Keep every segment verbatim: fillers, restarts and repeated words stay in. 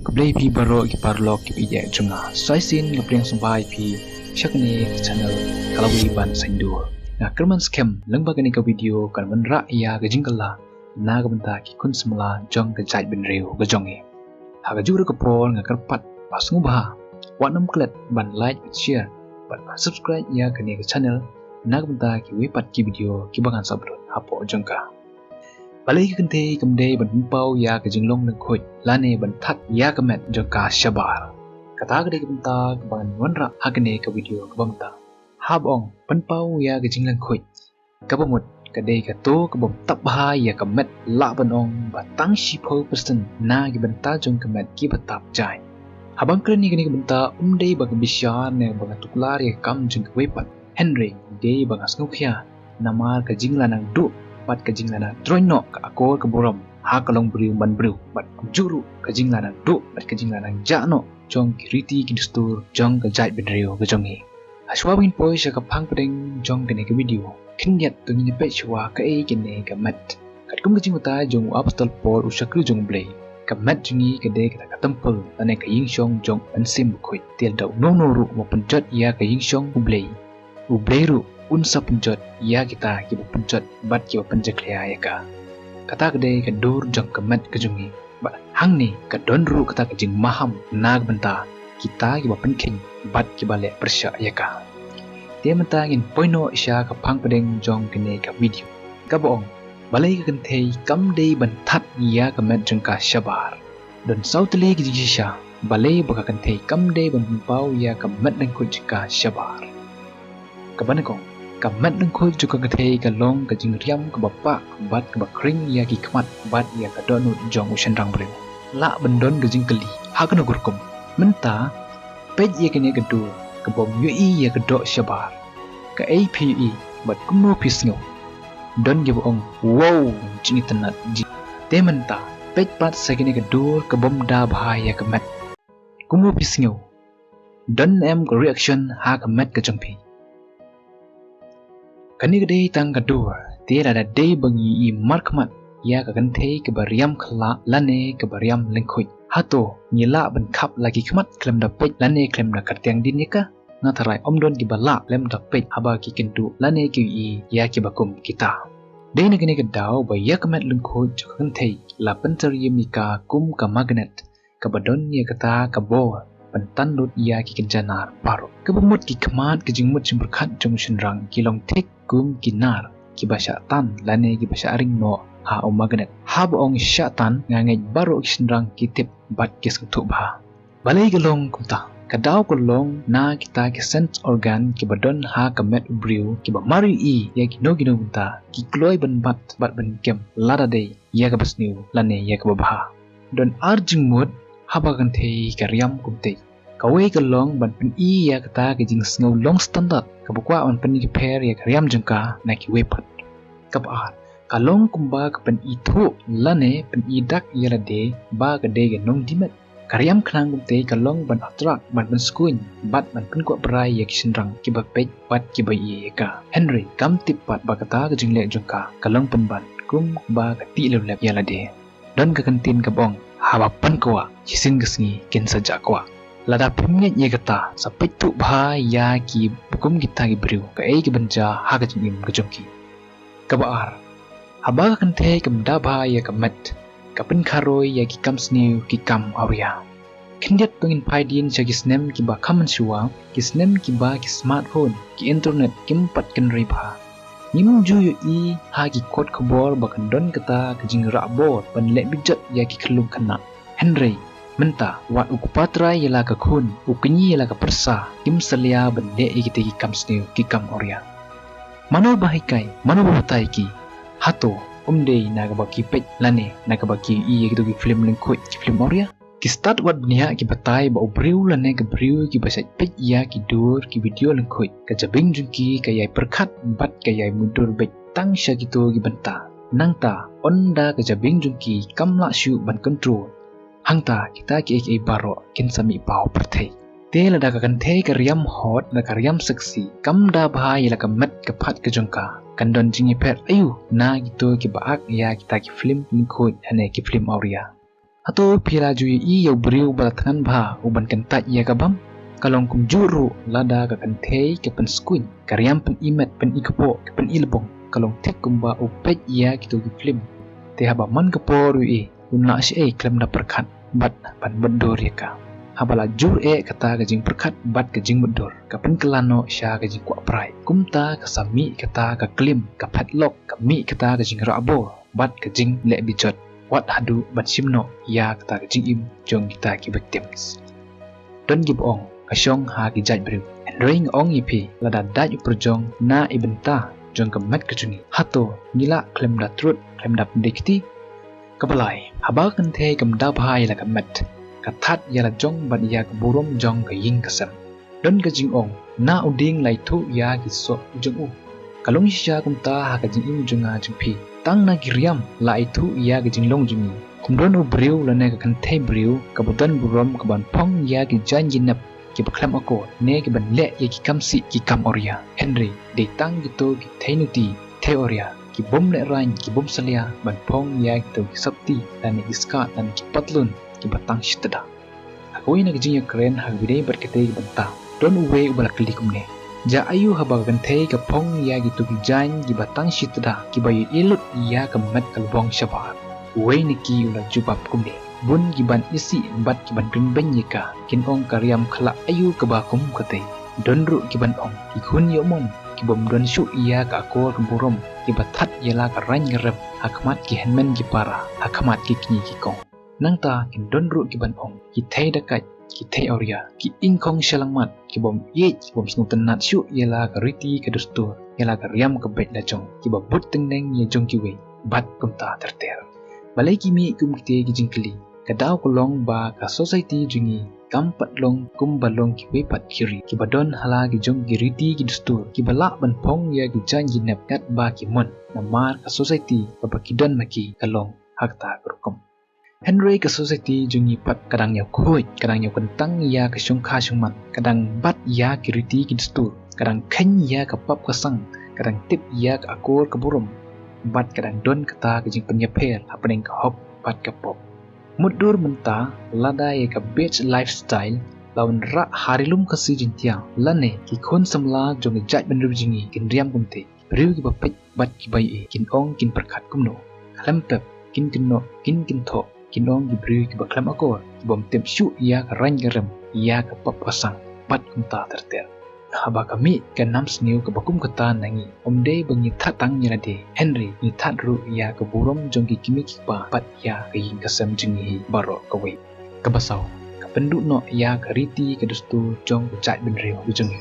Khublei phi baroh ki paralok ki ba ïeit jong nga. Sa shisien nga pdiang sngewbha ïa phi sha kane ka channel Ka Lawei Ban Saiñdur. Nga kyrmen skhem lyngba kane ka video kan wanrah ïa ka jingkylla na ka bynta ki khun samla jong ka jaitbynriew ka jong ngi. Ha kajuh ruh ka por nga kyrpad ba sngewbha wat nym klet ban like, ban share, bad ban subscribe ïa kane ka channel na ka bynta kiwei pat ki video kiba ngan sa upload hapoh jong ka. Balei ka kynthei kam dei ban pynpaw ïa ka jinglong lyngkhuid lane ban thad ïa ka met jong ka shabar? Kata ka dei ka bynta kaba ngan wanrah ha kane ka video kaba mynta. Haba ong pynpaw ïa ka jinglyngkhuid, kaba mut ka dei kato kabym tap bha ïa ka met, lah ban ong ba tang shiphew percent na ki bynta jong ka met kiba tap jaiñ. Haba nga kren ïa kane ka bynta ym dei ba nga bishar ne ba nga tuklar ïa ka kam jong kiwei pat. Hynrei dei ba nga sngewkhia namar ka jingla nang duh bad ka jingla nang troiñ noh ka akor ka burom ha ka longbriew man briew, bad kumjuh ruh ka jingla nang duh bad ka jingla nang jah noh jong ki riti ki dustur jong ka jaitbynriew ka jong ngi. Hashwa ba ngin poi sha ka phang pdeng jong kane ka video, khyndiat to ngin ïa peit shuwa kaei kane ka met. Katkum ka jingbatai jong u Apostol Paul u shakri jong U Blei, ka met jong ngi ka dei kata ka templ lane ka ïingshong jong u Mynsiem Bakhuid. Te lada uno uno ruh uba pynjot ïa ka ïingshong U Blei, U Blei ruh un sa pynjot ïa kita kiba pynjot bad kiba pynjakhlia ïa ka. Kata ka dei ka dur jong ka met ka jong ngi. Bad hangne ka don ruh kata ka jingmaham na ka bynta kita kiba pynkheiñ bad kiba leh pyrshah ïa ka. Te mynta ngin poi noh sha ka phang pdeng jong kane ka video, kaba ong balei ka kynthei kam dei ban thad ïa ka met jong ka shabar. Don saw tylli ki jingshisha balei ba ka kynthei kam dei ban pynpaw ïa ka met lyngkhuid jong ka shabar. Kaba nyngkong, ka met lyngkhuid jong ka kynthei ka long ka jingriam kaba pah bad kaba khring ïa ki khmat bad ïa ka dohnud jong u shynrang briew. Lah ban don ka jingkylli ha kano ka rukom. Mynta peit ïa kane ka dur kabym ïohi ïa ka doh shabar. Kaei phi ïohi bad kumno phi sngew? Don kiba ong, wow, jingitynnad jing. Te mynta peit pat sha kane ka dur kabym da bha ïa ka met. Kumno phi sngew? Don em ka reaction ha ka met ka jong phi? Kane ka dei tang ka dur, te lada dei ba ngi ïohi markhmat ïa ka kynthei kaba riam khyllah lane kaba riam lyngkhuid, hato ngi lah ban khap la ki khmat khlem da peit lane khlem da kyrtiang dien ïa ka? Nga tharai ym don kiba lah khlem da peit haba ki kynduh lane ki ïohi ïa kiba kum kita. Dei na kane ka daw ba ïa ka met lyngkhuid jong ka kynthei la pyntrei ïa ka kum ka magnet kaba don ïa kata ka bor ban tan lut ïa ki kynja nar baroh. Kaba mut ki khmat, ka jingmut jingpyrkhat jong u shynrang ki long thik kum ki nar kiba shah tan lane kiba shah ring noh ha u magnet. Haba ong shah tan, nga ngeit baroh ki shynrang ki tip bad ki sngewthuh bha. Balei ka long kumta? Ka daw ka long na kita ki sense organ kiba don ha ka met u briew kiba mar ïohi ïa kino kino bynta ki kloi ban bat bad ban kem lada dei ïa kaba sniew lane ïa kaba bha. Don ar jingmut haba ka kynthei ka riam kumtei. Kawei ka long ban pyni ïa kata ka jingsngew long standard kaba kwah ban pynïapher ïa ka riam jong ka na kiwei pat. Kaba ar, ka long kumba ka pynithuh lane pyni dak ïa lade ba ka dei ka nongdie met. Ka riam khnang kumtei ka long ban attract, ban pynskhem bad ban pynkwah brai ïa ki shynrang kiba peit bad kiba ïohi ïa ka. Hynrei kam tip pat ba kata ka jingleh jong ka ka long pynban kumba ka tih leplep ïa lade. Don ka kyntien kaba ong, haba pynkwah, shisien ka sngi kin sa jah kwah. Lada phim ngeit ïa kata, sa peit thuh bha ïa kiba kum kita ki briew, kaei kaban jia ha ka jingim ka jong ki. Kaba ar, haba ka kynthei kam da bha ïa ka met, ka pynkharoi ïa ki kam sniew ki kam awria. Khyndiat to ngin phai dien sha ki snem kiba kham mynshuwa, ki snem kiba ki smartphone, ki internet kim pat kynrei bha. Ngim ju ïohi ha ki kot khubor ba kan don kata ka jingrah bor ban leh bijot ïa ki khyllung khynnah. Hynrei mynta, wat u kpa trai ïa la ka khun, u kñi ïa la ka pyrsa, kim salia ban leh ïa kita ki kam sniew ki kam awria. Mano ba hikai, mano ba batai ki? Hato ym dei na kaba ki peit lane na kaba ki ïohi ïa kito ki film lyngkhuid, ki film awria? Ki stad wat bniah ki batai ba u briew lane ka briew kiba shait peit ïa ki dur ki video lyngkhuid, ka jabieng jong ki ka ïai pyrkhat bad ka ïai mutdur beit tang sha kito ki bynta. Nangta ynda ka jabieng jong ki kam lah shuh ban control, hangta kita kiei kiei baroh kin sa mih paw pyrthei. Te lada ka kynthei ka riam hot, lada ka riam sexy, kam da bha ïa la ka met ka phad ka jong ka, kan don jingïapher aïu na kito kiba ak ïa kita ki film lyngkhuid lane ki film awria? Hato phi la ju ïohi ïa u briew ba la thngan bha u ban kyntait ïa ka bam? Ka long kumjuh ruh lada ka kynthei ka pynskuiñ, ka riam pyni met pyni kpoh ka pyni lbong, ka long thik kumba u peit ïa kito ki film. Te haba man ka por u ïohi, un lah shaei khlem da pyrkhat bad ban mutdur ïa ka. Haba la jur eh kata ka jingpyrkhat bad ka jingmutdur, ka pynkylla noh sha ka jingkwah prai. Kumta ka sa mih kata ka klim, ka phetlok, ka mih kata ka jingrah bor bad ka jingleh bijot, wat haduh ban shim noh ïa kata ka jingim jong kita ki victims. Don kiba ong ka shong ha ki jait briew. Hynrei nga ong ïa phi, lada dait u pyrjong na i bynta jong ka met ka jong ngi, hato ngi lah khlem da trud, khlem da pyndei kti? Kaba lai, haba ka kynthei kam da bha ïa la ka met, ka that ïa la jong bad ïa ka burom jong ka ïing ka sem. Don ka jingong, na u dieng la ithuh ïa ki soh jong u. Ka long shisha kumta ha ka jingim jong nga jong phi. Tang na ki riam la ithuh ïa ka jinglong jong ngi. Kum don u briew lane ka kynthei briew kaba don burom kaban phong ïa ki jaiñ ki nep kiba khlem akor, ne kiban leh ïa ki kam sih ki kam awria. Hynrei dei tang kito ki theinuti thei awria, ki bym lehraiñ, ki bym salia ban phong ïa kito ki sopti lane ki skirt lane ki patlun kiba tang shi tda. Ha kawei na ka jingïakren ha kaba ïadei bad katei ka bynta, don uwei uba la kylli kumne: Jia aiu haba ka kynthei ka phong ïa kito ki jaiñ kiba tang shi tda kiba ïohi lut ïa ka met ka lbong shabar? Uwei na ki u la jubab kumne: Bun kiban isih bad kiban kynbeiñ ïa ka, kin ong ka riam khlah aiu kaba kum katei. Don ruh kiban ong ki khun ïoh mon ki bym don shuh ïa ka akor ka burom, kiba that ïa la ka raiñ ka rem ha khmat ki hynmen ki para, ha khmat ki kñi ki kong. Nangta kin don ruh kiban ong ki thei dakait, ki thei awria, ki ingkhong shalangmat, ki bym ïeit, ki bym sngewtynnat shuh ïa la ka riti ka dustur, ïa la ka riam ka beit la jong, kiba bud tyngneng ïa jong kiwei bad kumta ter ter. Balei ki mih kum kite ki jingkylli? Ka daw ka long ba ka society jong ngi kam pat long kumba long kiwei pat ki ri kiba don ha la ki jong ki riti ki dustur, kiba lah ban phong ïa ki jaiñ ki nep katba ki mon, namar ka society kaba ki don ma ki ka long ha kata ka rukom. Hynrei ka society jong ngi pat ka dang ïakhuid, ka dang ïakyntang ïa ka shongkha shongman, ka dang bat ïa ki riti ki dustur, ka dang kheiñ ïa ka pap ka sang, ka dang tip ïa ka akor ka burom, bad ka dang don kata ka jingpynïapher hapdeng ka hok bad ka pop. Mutdur mynta, lada ïa ka beige lifestyle la wanrah ha ri lum Khasi Jaiñtia, lane ki khun samla jong ka jaitbynriew jong ngi kin riam kumtei. Briew kiba peit bad kiba ïohi kin ong kin pyrkhat kumno? Khlem pep, kin kynnoh, kin kynthoh, kin ong ki briew kiba khlem akor, ki bym tip shuh ïa ka raiñ ka rem, ïa ka pap ka sang bad kumta ter ter. Haba ka mih ka nam sniew kaba kum kata na ngi, ym dei ba ngi that tang ïa lade, hynrei ngi that ruh ïa ka burom jong ki kmie ki kpa bad ïa ka ïing ka sem jong ngi hi baroh kawei. Kaba saw, ka pynduh noh ïa ka riti ka dustur jong ka jaitbynriew ka jong ngi.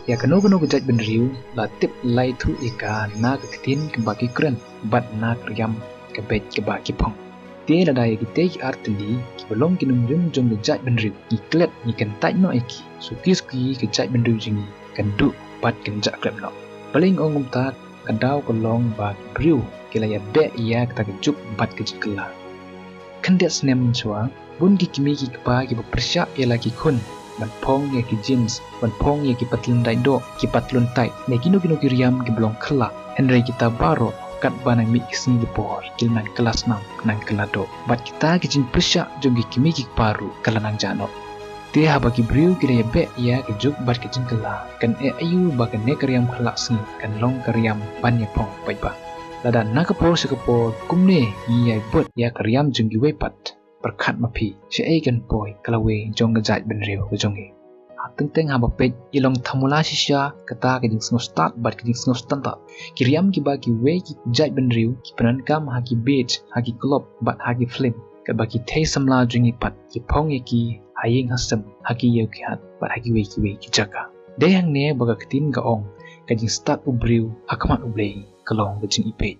Ïa kano kano ka jaitbynriew la tip la ithuh ïa ka na ka ktien kaba ki kren bad na ka riam ka beit kaba ki phong. Te lada ïa kitei ki artylli kiba long ki nongrim jong ka jaitbynriew ngi klet, ngi kyntait noh ïa ki, suki suki ka jaitbynriew jong ngi kan duh bad kan jah khlem noh. Balei nga ong kumta? Ka daw ka long ba ki briew ki la ïabeh ïa kata ka juk bad ka jingkylla. Khyndiat snem mynshuwa, bun ki kmie ki kpa kiba pyrshah ïa la ki khun ban phong ïa ki jeans, ban phong ïa ki patlun dait doh, ki patlun tight, ne kino kino ki riam kiba long khyllah. Hynrei kita baroh katba nang mih ki sngi ki por ki la nang kylla snam, nang kylla doh. Bad kita ki jingpyrshah jong ki kmie ki kpa ruh ka la nang jah noh. Te haba ki briew ki la ïabeh ïa ka juk bad ka jingkylla, kan eh aiu ba kane ka riam khyllah sngi kan long ka riam ban ïaphong paidbah? Lada na ka por sha ka por kumne ngi ïai bud ïa ka riam jong kiwei pat, pyrkhat ma phi, shaei kan poi ka lawei jong ka jaitbynriew ka jong ngi? Ha teng teng haba peit, i long thamula shisha kata ka jingsngewstad bad ka jingsngewstad. Ki riam kiba kiwei ki jaitbynriew ki pyndonkam ha ki beach, ha ki club bad ha ki film, katba ki thei samla jong ngi pat ki phong ïa ki ha ïing ha sem, ha ki ïew ki hat bad ha kiwei kiwei ki jaka. Dei hangne ba ka ktien ka ong, ka jingstad u briew ha khmat U Blei ka long ka jingipeit.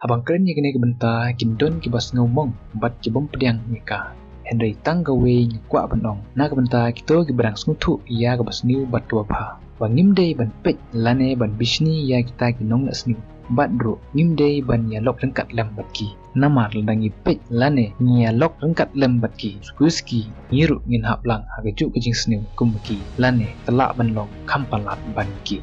Haba nga kren ïa kane ka bynta, kin don kiba sngewmong bad ki bym pdiang ïa ka. Hynrei tang kawei nga kwah ban ong na ka bynta kito kiba dang sngewthuh ïa kaba sniew bad kaba bha, ba ngim dei ban peit lane ban bishni ïa kita ki nongleh sniew, bad ruh ngim dei ban ïalok ryngkat lem bad ki. Namar lada ngi peit lane ngi ïalok ryngkat lem bad ki, suki suki ngi ruh ngin hap lang ha kajuh ka jingsniew kum ki, lane ka lah ban long kham palat ban ki.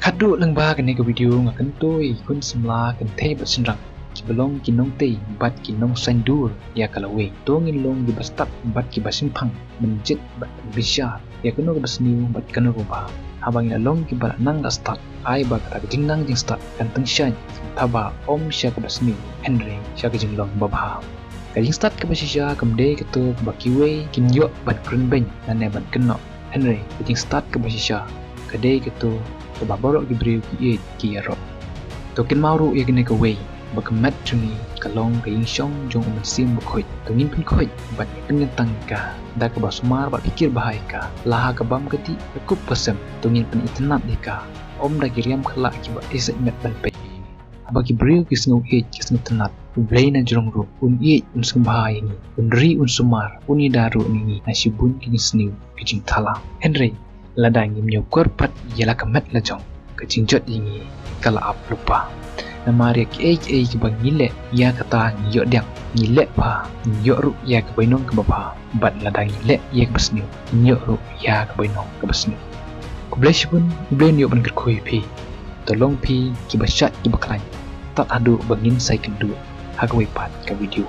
Khatduh lyngba kane ka video nga kyntu ïa ki khun samla kynthei bad shynrang kiba long ki nongtei bad ki nongsaiñdur ïa ka lawei. To ngin long kiba stad bad kiba shemphang mynjur bad bishar ïa kano kaba sniew bad kano kaba bha. Haba ngi la long kiba la nang la stad, ai ba kata ka jingnang jingstad kan tyngshaiñ sha kaba ym sha kaba sniew, hynrei sha ka jinglong ba bha. Ka jingstad kaba shisha kam dei kato kaba kiwei kin ïoh ban kren beiñ lane ban kynnoh, hynrei ka jingstad kaba shisha ka dei kato kaba baroh ki briew ki ïeit ki ïaroh. To kynmaw ruh ïa kane kawei, ba ka met jong ngi ka long ka ïingshong jong u Mynsiem Bakhuid. To ngin pynkhuid bad ngin pynkyntang ïa ka da kaba sumar bad phikir bha ïa ka. La ha ka bam ka dih, ka kup ka sem, to ngin pynitynnad ïa ka, ym da ki riam khyllah kiba ïaseng met ban peit. Haba ki briew ki sngewïeit ki sngewtynnad, U Blei na jrong ruh un ïeit un sngewbha ïa ngi, un ri un sumar, un ïada ruh ïa ngi na shibun ki jingsniew ki jingthala. Hynrei lada ngim ñiew kor pat ïa la ka met la jong, ka jingjot ïa ngi ka la ap lypa. Namar ïa kiei kiei kiba ngi leh, ïa kata ngi ïoh diang. Ngi leh bha, ngi ïoh ruh ïa ka bainong kaba bha. Bad lada ngi leh ïa kaba sniew, ngi ïoh ruh ïa ka bainong kaba sniew. Khublei shibun, U Blei un ïoh ban kyrkhu ïa phi. To long phi kiba shait kiba khlaiñ tad haduh ba ngin sa ïakynduh ha kawei pat ka video.